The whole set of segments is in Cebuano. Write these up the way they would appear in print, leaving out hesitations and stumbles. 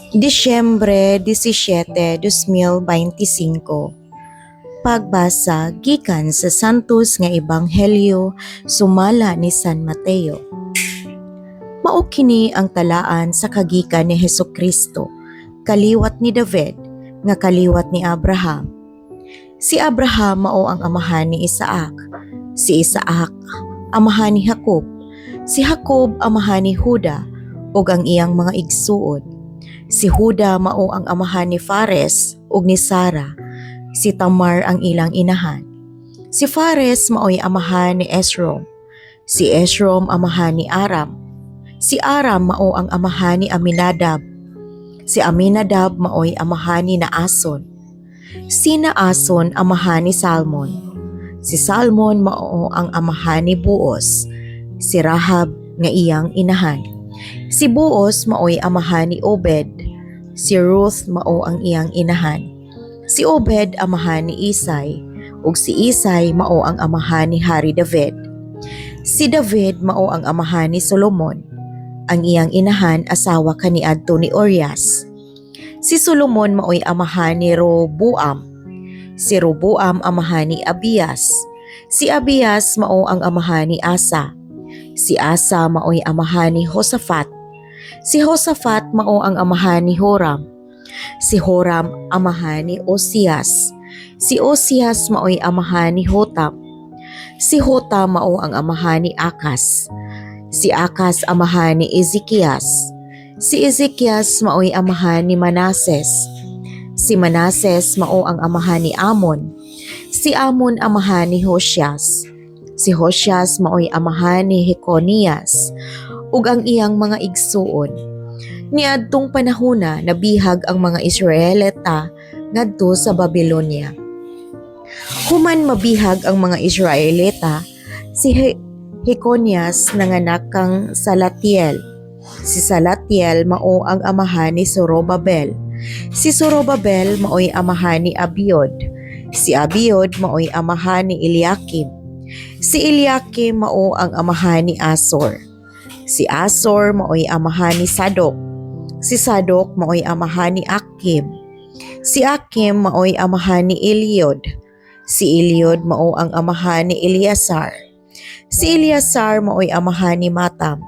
Disyembre 17, 2025. Pagbasa gikan sa Santos nga Ebanghelyo sumala ni San Mateo. Mao kini ang talaan sa kagikan ni Hesukristo, kaliwat ni David, nga kaliwat ni Abraham. Si Abraham mao ang amahan ni Isaac, si Isaac amahan ni Jacob, si Jacob amahan ni Juda ug ang iyang mga igsuon. Si Juda mao ang amahan ni Fares ug ni Zara, si Tamar ang ilang inahan. Si Fares maoy amahan ni Esrom, si Esrom amahan ni Aram, si Aram mao ang amahan ni Aminadab, si Aminadab maoy amahan ni Naason, si Naason amahan ni Salmon, si Salmon mao ang amahan ni Boaz, si Rahab nga iyang inahan. Si Boaz maoy amahan ni Obed, si Ruth mao ang iyang inahan. Si Obed amahan ni Isai, ug si Isai mao ang amahan ni Hari David. Si David mao ang amahan ni Solomon. Ang iyang inahan asawa kaniadto ni Urias. Si Solomon maoy amahan ni Roboam. Si Roboam amahan ni Abias. Si Abias mao ang amahan ni Asa. Si Asa maoy amahan ni Josaphat. Si Josaphat mao ang amahan ni Horam. Si Horam amahan ni Osias. Si Osias maoy amahan ni Hotam. Si Hotam mao ang amahan ni Akas. Si Akas amahan ni Ezekias. Si Ezekias maoy amahan ni Manases. Si Manases mao ang amahan ni Amon. Si Amon amahan ni Josias. Si Josias maoy amahan ni Jeconias ug ang iyang mga igsuon. Niadtong panahona, nabihag ang mga Israelita ngadto sa Babylonia. Human mabihag ang mga Israelita, si Jeconias nanganak kang Salatiel. Si Salatiel mao ang amahan ni Zorobabel. Si Zorobabel maoy amahan ni Abiud. Si Abiud maoy amahan ni Eliakim. Si Eliakim mao ang amahan ni Asor. Si Asor maoy amahan ni Sadok. Si Sadok maoy amahan ni Akim. Si Akim maoy amahan ni Eliud. Si Eliud mao ang amahan ni Eleazar. Si Eleazar maoy amahan ni Matam.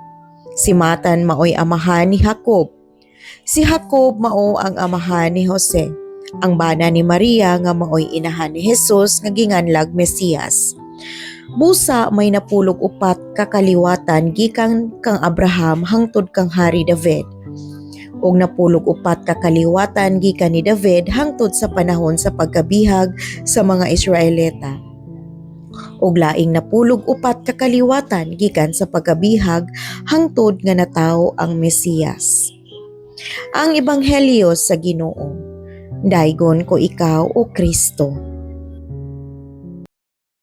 Si Matan maoy amahan ni Jacob. Si Jacob mao ang amahan ni Jose, ang bana ni Maria nga maoy inahan ni Jesus nga ginganlag Mesiyas. Busa may 14 ka kaliwatan gikan kang Abraham hangtod kang Hari David. Ug 14 ka kaliwatan gikan ni David hangtod sa panahon sa pagkabihag sa mga Israelita. Ug laing 14 ka kaliwatan gikan sa pagkabihag hangtod nga natawo ang Mesiyas. Ang Ebanghelyo sa Ginoo. Daygon ko ikaw, O Kristo.